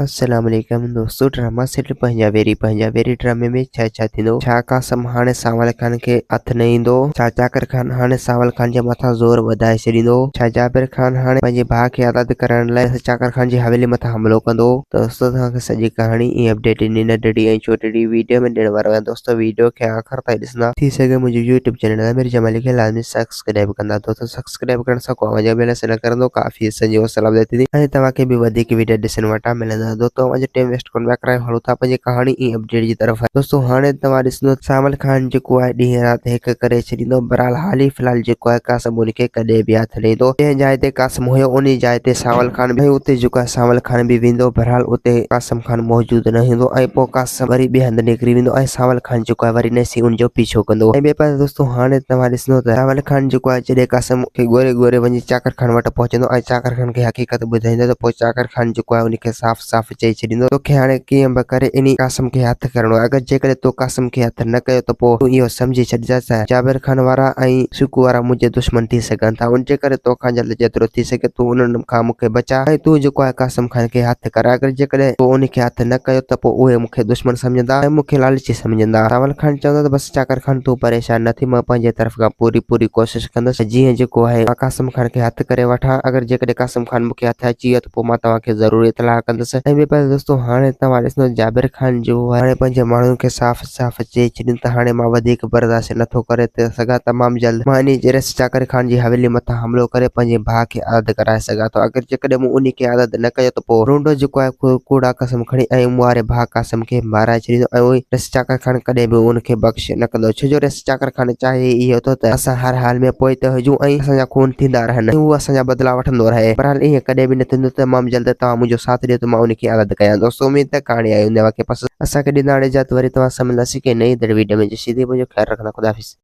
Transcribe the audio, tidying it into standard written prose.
السلام عليڪم دوستو ڊراما سيريل پنهنجا ويري پنهنجا ويري ڊرامي ۾ ڇا ڇا ٿيندو ڇا قاسم هاڻي سانول خان کي هٿ نه ايندو ڇا چاڪر خان هاڻي سانول خان جي مٿان زور وڌائي ڇڏيندو ڇا جابر خان هاڻي پنهنجي ڀاء کي آزاد ڪرائڻ لاء چاڪر خان جي حويلي مٿان حملو ڪندو دوستو توهان کي سڄي ڪهاڻي ۽ اپڊيٽ انهي ننڍڙي ۽ ڇوٽڙي ويڊيو ۾ ڏيڻ وارو آهيان دوستو ويڊيو کي آخر تائين ڏسندا ٿي سگهي منهنجو يوٽيوب چينل امير جمالي کي لازمي سبسڪرائب ڪندا دوستو سبسڪرائب ڪرڻ سان ڪو اوهان جو بيلنس نه ڪرندو ڪافي اسان جي حوصلا افزائي ٿيندي ۽ توهان کي به وڌيڪ ويڊيو ڏسڻ وٽان ملندا دوستو اوهان جو ٽيم ويسٽ ڪونه پيا ڪرايون هلون ٿا پنهنجي ڪهاڻي ۽ اپڊيٽ جي طرف دوستو هاڻي توهان ڏسندو سانول خان جيڪو آهي ڏينهن رات هڪ ڪري ڇڏيندو بهرحال حالي في الحال جيڪو آهي قاسم ان کي ڪڏهن به هٿ نه ايندو جنهن جاء تي قاسم هيو انهي جاء تي سانول خان به اتي جيڪو آهي سانول خان به ويندو بهرحال اتي قاسم خان موجود نه هوندو ۽ پوء قاسم وري ٻئي هنڌ نڪري ويندو ۽ سانول خان جيڪو آهي وري نيسي ان جو پيڇو ڪندو ۽ ٻئي پاسي دوستو هاڻي توهان ڏسندو ته سانول خان جيڪو آهي جڏهن قاسم کي ڳوري ڳوري وڃي چاڪر خان وٽ پهچندو ۽ چاڪر خان کي حقيقت ٻڌائيندو ته پوء چاڪر خان جيڪو آهي ان کي صاف صاف چئي ڇڏيندو توکي هاڻي ڪيئن به ڪري انهي قاسم کي هٿ ڪرڻو آهي اگر جيڪڏهن تو قاسم کي هٿ نه ڪيو ته پوء تون اهو سمجهي ڇڏجانء ته جابر خان وارا ۽ سڪو وارا منهنجي دشمن ٿي سگهن ٿا ان جي ڪري توکان جلد جيترو ٿي سگهي تون انهن کان مون کي بچاء ۽ تون جيڪو آهي قاسم خان کي هٿ ڪر اگر جيڪڏهن تو ان کي هٿ نه ڪيو ته پوء اهي مون کي دشمن سمجهندا ۽ مون کي لالچي سمجهندا. سانول خان چوندو ته بس چاڪر خان تون پريشان نه ٿي مان پنهنجي طرف کان پوري پوري ڪوشش ڪندس ته جيئن جيڪو آهي مان قاسم خان کي هٿ ڪري وٺان اگر جيڪڏهن قاسم خان مون کي هٿ اچي ويو ته پوء مان توهان کي ضرور اطلاع ڪندس ۽ ٻئي پاسي دوستو هاڻي توهان ڏسندو جابر خان جو هاڻي پنهنجي ماڻهن کي صاف صاف چئي ڇڏيم ته هاڻي مان وڌيڪ برداشت نه ٿو ڪري سگهان تمام جلد مان انهي رئيس چاڪر خان جي حويلي مٿان حملو ڪري پنهنجي ڀاء کي آزاد ڪرائي سگهان ٿو اگر جيڪڏهن مون انهي کي آزاد نه ڪيو ته پوء رونڊو جيڪو آهي ڪوڙا قسم کڻي ۽ مون واري ڀاء قاسم کي مارائي ڇڏيندو ۽ اهو رئيس چاڪر خان ڪڏهن به ان کي بخش نه ڪندو ڇو جو رئيس چاڪر خان چاهي اهو ٿو ته اسان هر حال ۾ پوئتي هجون ۽ اسان جا خون ٿيندا رهن ۽ هو اسان جا بدلا وٺندو رهي بهرحال ائين ڪڏهن به نه ٿيندو تمام جلد توهان منهنجو ساٿ ڏيو ته مان ان کي آزاد ڪيان دوستو اميد ته ڪهاڻي آئي هوندي اوهان کي پسند اسان کي ڏيندا هاڻي اجازت وري توهان سان ملنداسين ڪنهن نئين ايندڙ ويڊيو ۾ جيسين تائين پنهنجو خيال رکندا خدا حافظ.